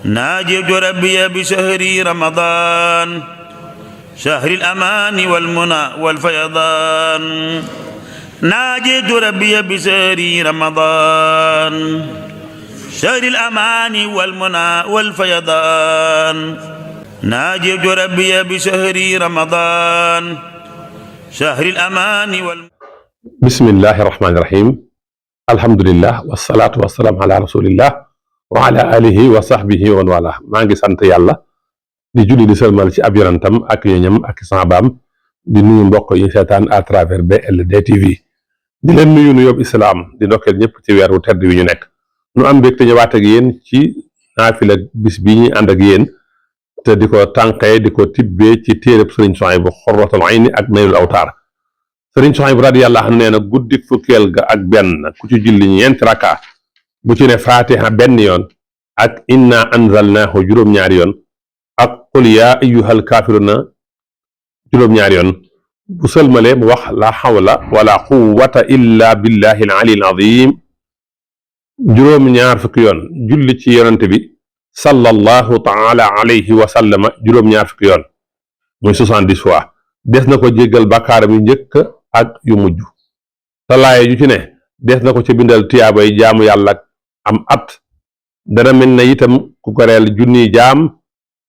ناجيت ربي بشهر رمضان شهر الأمان والمنى والفيضان ناجيت ربي بشهر رمضان شهر الأمان والمنى والفيضان ناجيت ربي بشهر رمضان شهر الأمان بسم الله الرحمن الرحيم الحمد لله والصلاة والسلام على رسول الله wa ala alihi wa sahbihi wa wala maa ngi sant yàlla di julli di sëlmal ci ab yonentam ak ñoñam ak saabaam di nuyu mbokk yi seetaan à travers BLD TV di leen nuyu nuyoob islaam di ndokkeel ñëpp ci weer wu tedd wi ñu nekk nu am mbégte ñëwaat ak yéen ci naafila bis bi ñuy ànd ak yéen te di ko tànqee di ko tibbee ci téereb Sëriñ Suhaybu Xurratul Ayni ak Naylul Awtaar Sëriñ Suhaybu radiyallahu anhu nee na guddi fukkeel ga ak benn ku ci julli ñeenti raka bu ci ne fatiha benn yoon ak inna anzalnaahu juróom-ñaari yoon ak qul yaa ayyuhal kaafiruuna juróom-ñaari yoon bu sëlmale mu wax la hawla wala quwwata illa billahi al ali al azim juróom-ñaar fukki yoon julli ci yonante bi sallallahu taala alayhi wa sallama juróom-ñaar fukki yoon muy 70 fois des na ko jéggal bakkaaram yu njëkk ak yu mujj te laaye ju ci ne des na ko ci bindal tiyaabay jaamu yàlla am at dana mel na itam ku goreel junniy jaam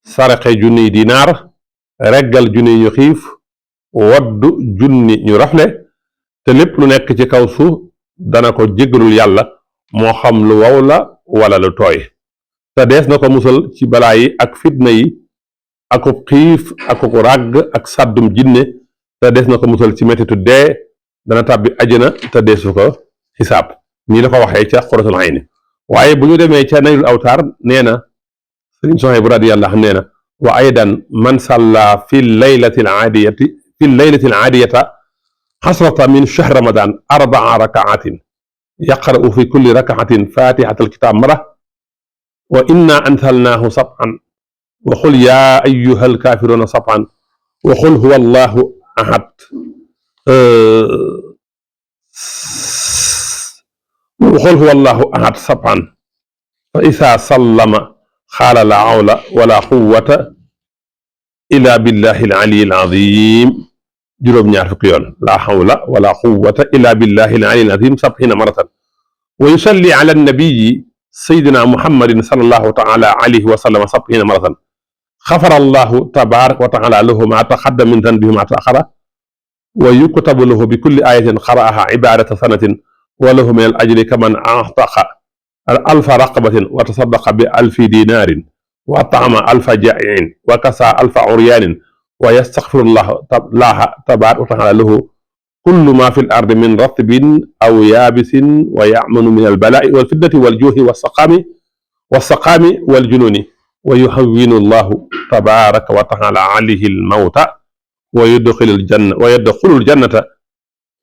saraxe junniy dinaar reggal junniy ñu xiif waddu junni ñu rafle te lépp lu nekk ci kaw suuf dana ko jéggalul yàlla moo xam lu wow la wala lu tooy te dees na ko musal ci balaa yi ak fitna yi akub xiif akub ràgg ak sàddum jinne te dees na ko musal ci mettitu dee dana tàbbi ajjana te deesu ko xisaab nii la ko waxee ca Xurratul Ayni waaye bu ñu demee ca Naylul Awtaar nee na Sëriñ Suhaybu radiyallahu anhu nee na wa aydan man salla fi laylati al aadiyata xasrata min shahr ramadan 4 rakaatin yaqra'u fi kulli rakaatin fatihata alkitab mara wa inna anzalnaahu sab'an wa qul yaa ayyuha alkaafiruuna sab'an wa qul huwa allahu ahad وقل هو الله أحد سبعا فإذا سلم قال لا حول ولا قوة إلا بالله العلي العظيم juróom-ñaar fukki yoon لا حول ولا قوة إلا بالله العلي العظيم 70 مرة ويصلي على النبي سيدنا محمد صلى الله تعالى عليه وسلم 70 مرة غفر الله تبارك وتعالى له ما تقدم من ذنبه ما تأخر ويكتب له بكل آية قرأها عبادة سنة وله من الأجر كمن أعتق 1000 رقبة وتصدق ب1000 دينار وأطعم 1000 جائع وكسى 1000 عريان ويستغفر الله تبارك وتعالى له كل ما في الأرض من رطب أو يابس ويأمن من البلاء والفتنة والجوع والسقام والجنون ويهون الله تبارك وتعالى عليه الموت ويدخل الجنة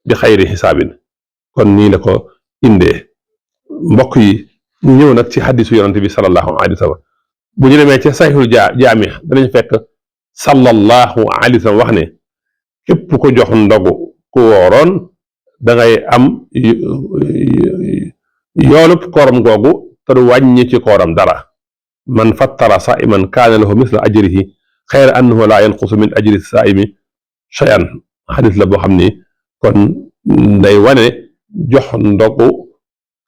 بخير حساب kon nii la ko indee mbokk yi ñu ñëw nag ci xaddisu yonante bi sallallahu alayhi wa sallam bu ñu demee ca sayxul jaami danañ fekk sallallahu alayhi wa sallam wax ne képp ko jox ndogu ku wooroon da ngay am yoolub kooram googu te du wàññi ci kooram dara man fattara saiman kaana lahu misla ajrihi xayra annahu laa yanqusu min ajri saimi shay'an xadis la boo xam ni kon day wane jox ndogu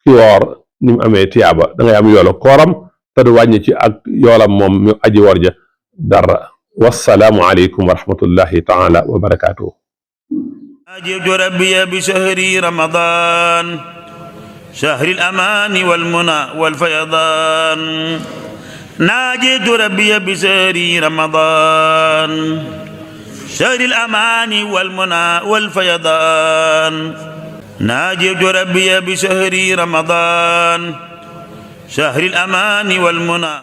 ki woor ni mu amee tiyaaba da ngay am yoolu kooram te du wàññi ci ak yoolam moom mu aji woor ja dara wassalaamu aleykum wa rahmatullahi taala wa barakaatuhu ناجيت ربي بشهر رمضان شهر الأمان والمنى والفيضان ناجيت ربي بشهر رمضان شهر الأمان والمنى والفيضان ناجيت ربي بشهر رمضان شهر الأمان والمنى